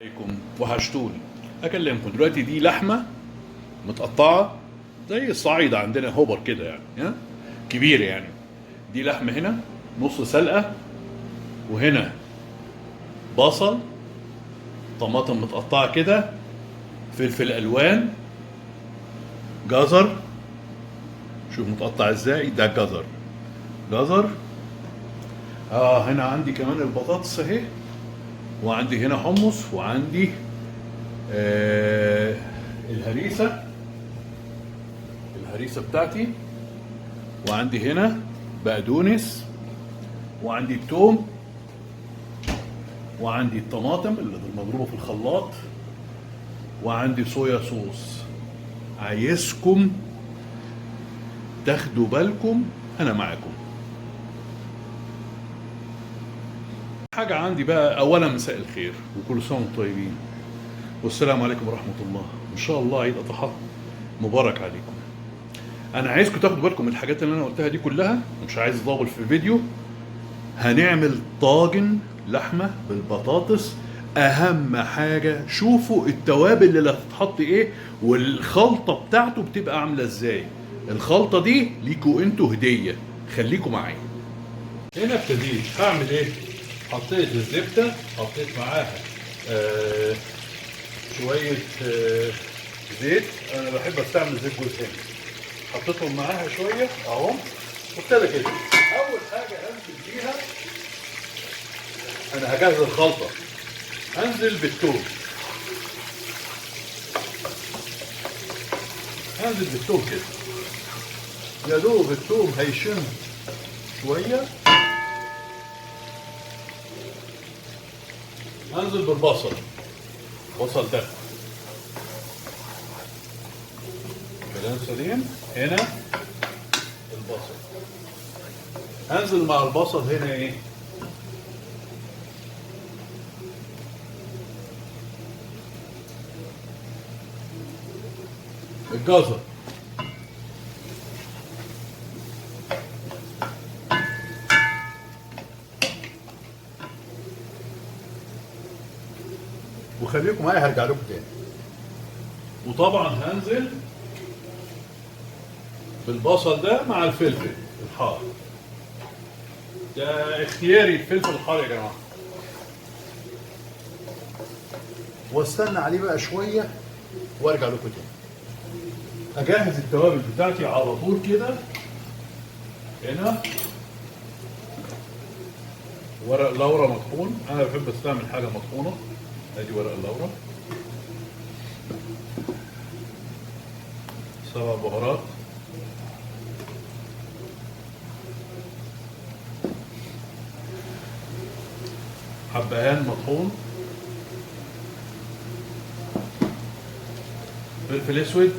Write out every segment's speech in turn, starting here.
عليكم، وحشتوني. اكلمكم دلوقتي. دي لحمه متقطعه زي الصعيد عندنا، هوبر كده يعني، ها؟ كبيرة يعني. دي لحمه هنا نص سلقه، وهنا بصل، طماطم متقطعه كده، فلفل الوان، جزر. شوف متقطع ازاي، ده جزر جزر. هنا عندي كمان البطاطس اهي، وعندي هنا حمص، وعندي الهريسه، الهريسه بتاعتي، وعندي هنا بقدونس، وعندي التوم، وعندي الطماطم اللي مضروبة في الخلاط، وعندي صويا صوص. عايزكم تاخدوا بالكم، انا معاكم. حاجة عندي بقى، اولا مساء الخير وكل سنة وانتم طيبين، والسلام عليكم ورحمة الله. ان شاء الله عيد اضحى مبارك عليكم. انا عايزكم تاخدوا بالكم من الحاجات اللي انا قلتها دي كلها، مش عايز اطول في الفيديو. هنعمل طاجن لحمه بالبطاطس. اهم حاجة شوفوا التوابل اللي هتتحط ايه، والخلطه بتاعته بتبقى عامله ازاي. الخلطة دي ليكوا انتوا هديه، خليكوا معايا. هنا ابتديت هعمل ايه؟ حطيت الزبدة، حطيت معاها شوية زيت. انا بحب استعمل زيت جوز هند. حطيتهم معاها شوية اهو، وابتدى كده. اول حاجة هنزل بيها، انا هجهز الخلطة. هنزل بالثوم، هنزل بالثوم كده، يا دوب الثوم هيشم شوية. هنزل بالبصل، البصل ده كلام سليم. هنا البصل، هنزل مع البصل هنا ايه؟ الجزر. وخليكم معايا هرجع لكم تاني. وطبعا هنزل بالبصل ده مع الفلفل الحار، ده اختياري الفلفل الحار يا جماعة. واستنى عليه بقى شوية وارجع لكم تاني. اجهز التوابل بتاعتي على طول كده. هنا ورق لورا مطحون، انا بحب استعمل حاجة مطحونه. ادي ورق اللورا، 7 بهارات، حبهان مطحون، فلفل اسود،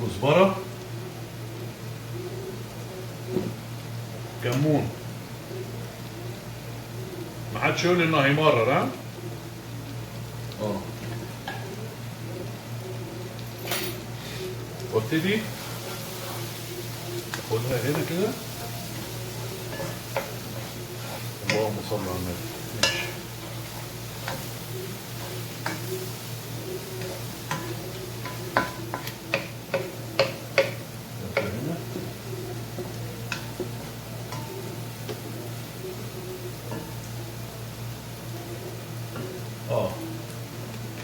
كزبره، كمون. ما حدش يقول انه هيمرر. ها وابتدي اخدها هنا كده. اللهم صل على النبي. ماشي.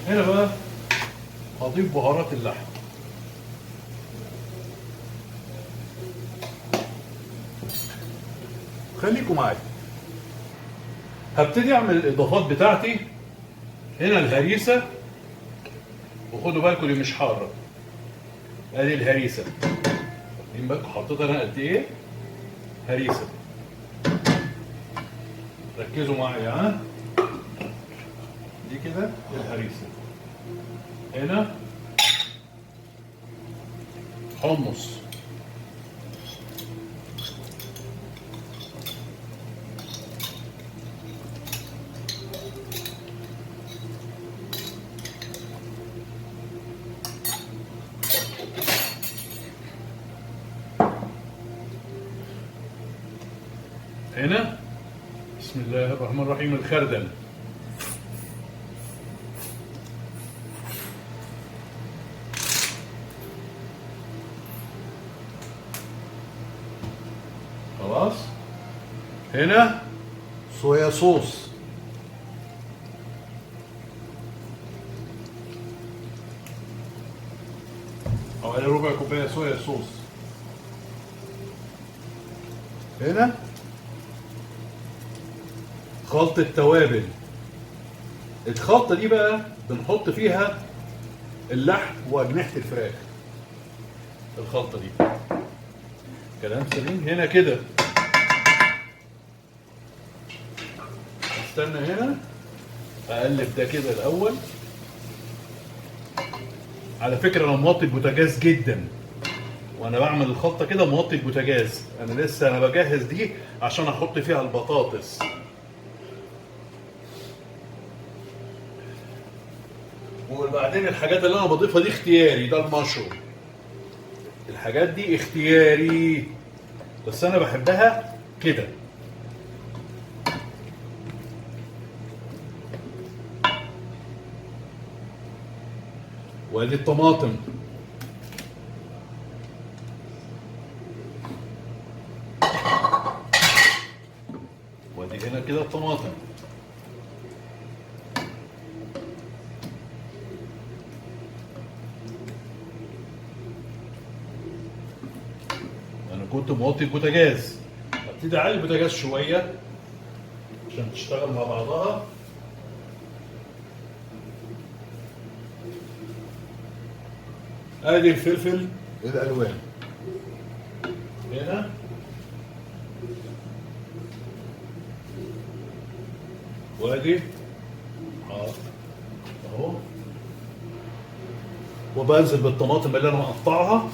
هنا هنا بقى هضيف بهارات اللحم. خليكم معايا. هبتدي اعمل الاضافات بتاعتي. هنا الهريسه، وخدوا بالكم دي مش حارة. ادي الهريسه، واخدين بالكم حطيت انا قد ايه هريسه. ركزوا معايا. ها دي كده الهريسه. هنا حمص، هنا بسم بسم الله الرحمن الرحيم. الخردل، خلاص. هنا صويا صوص، حوالي ربع كوباية صويا صوص. هنا خلطة توابل. الخلطة دي بقى بنحط فيها اللحم وأجنحة الفراخ. الخلطة دي كلام سليم. هنا كده استنى، هنا اقلب ده كده الاول. على فكرة انا موطي البوتاجاز جدا وانا بعمل الخلطة كده، موطي البوتاجاز. انا لسه بجهز دي عشان احط فيها البطاطس. وبعدين الحاجات اللي انا بضيفها دي اختياري، ده المشروم، الحاجات دي اختياري بس انا بحبها كده. وادي الطماطم، وادي هنا كده الطماطم. انا كنت موطي البوتاجاز، ابتدي اعلي البوتاجاز شوية عشان تشتغل مع بعضها. ادي الفلفل الالوان هنا، وادي اهو. وبنزل بالطماطم اللي انا مقطعها،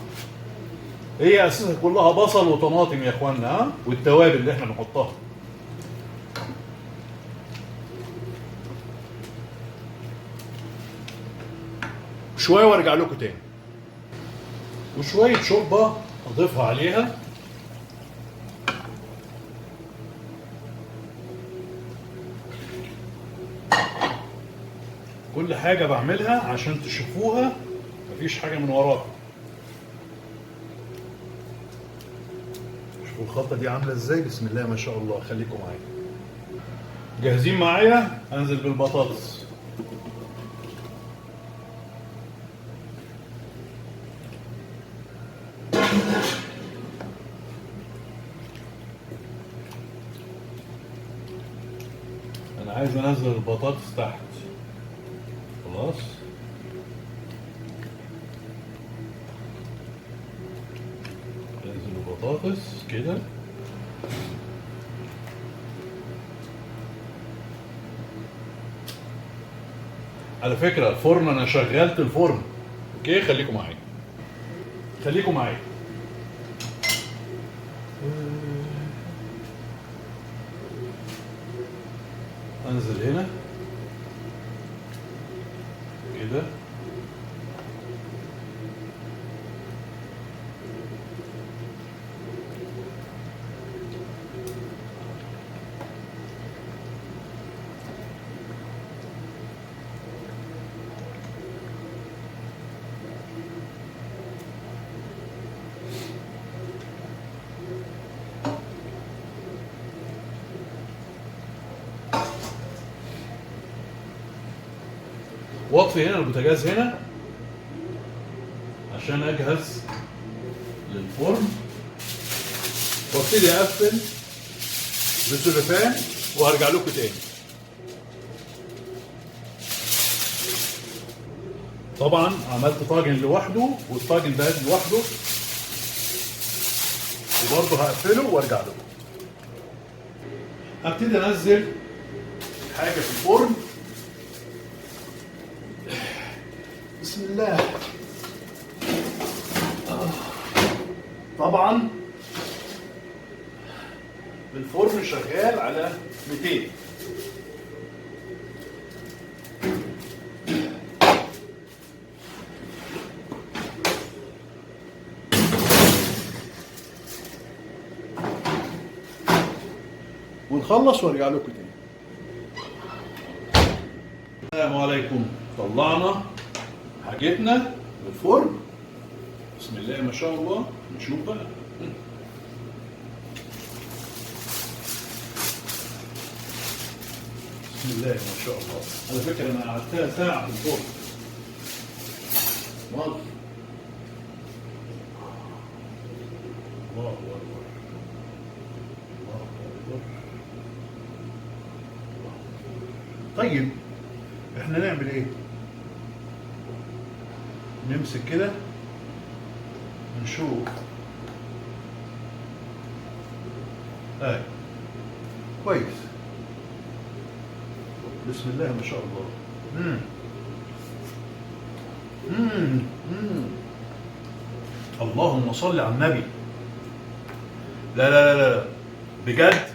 هي اساسا كلها بصل وطماطم يا اخوانا، ها، والتوابل اللي احنا بنحطها. شوية وارجع لكم تاني. وشوية شوربة اضيفها عليها. كل حاجة بعملها عشان تشوفوها، مفيش حاجة من وراكم. شوفوا الخلطة دي عامله ازاي، بسم الله ما شاء الله. خليكم معايا، جاهزين معايا؟ انزل بالبطاطس. انا عايز انزل البطاطس تحت. خلاص، انزل البطاطس كده. على فكرة الفرن انا شغلت الفرن. okay، خليكم معايا، خليكم معايا. انزل هنا كده، واطفي هنا البوتاجاز هنا عشان اجهز للفرن، وابتدي اقفل بسلوفان وهرجع لكم تاني. طبعا عملت طاجن لوحده والطاجن ده لوحده، وبرضه هقفله وارجع لكم. هبتدي انزل حاجة في الفرن. بسم الله. طبعا الفرن شغال على 200. نخلص وارجع لكم تاني. السلام عليكم. طلعنا حاجتنا من الفرن، بسم الله ما شاء الله. نشوف بقى. بسم الله ما شاء الله. على فكرة انا قعدتها ساعة في الفرن. الله الله اكبر، الله اكبر. طيب احنا نعمل ايه؟ نمسك كده نشوف. اي كويس، بسم الله ما شاء الله. مم. مم. اللهم صل على النبي. لا لا لا لا بجد،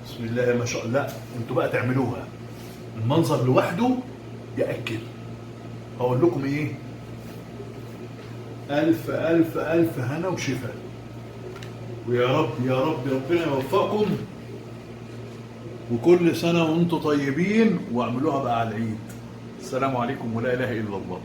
بسم الله ما شاء الله. لا انتوا بقى تعملوها، المنظر لوحده يأكل. هقول لكم ايه، الف الف الف هنا وشفا، ويا رب يا رب ربنا يوفقكم، وكل سنة وانتم طيبين، واعملوها بقى على العيد. السلام عليكم ولا اله الا الله.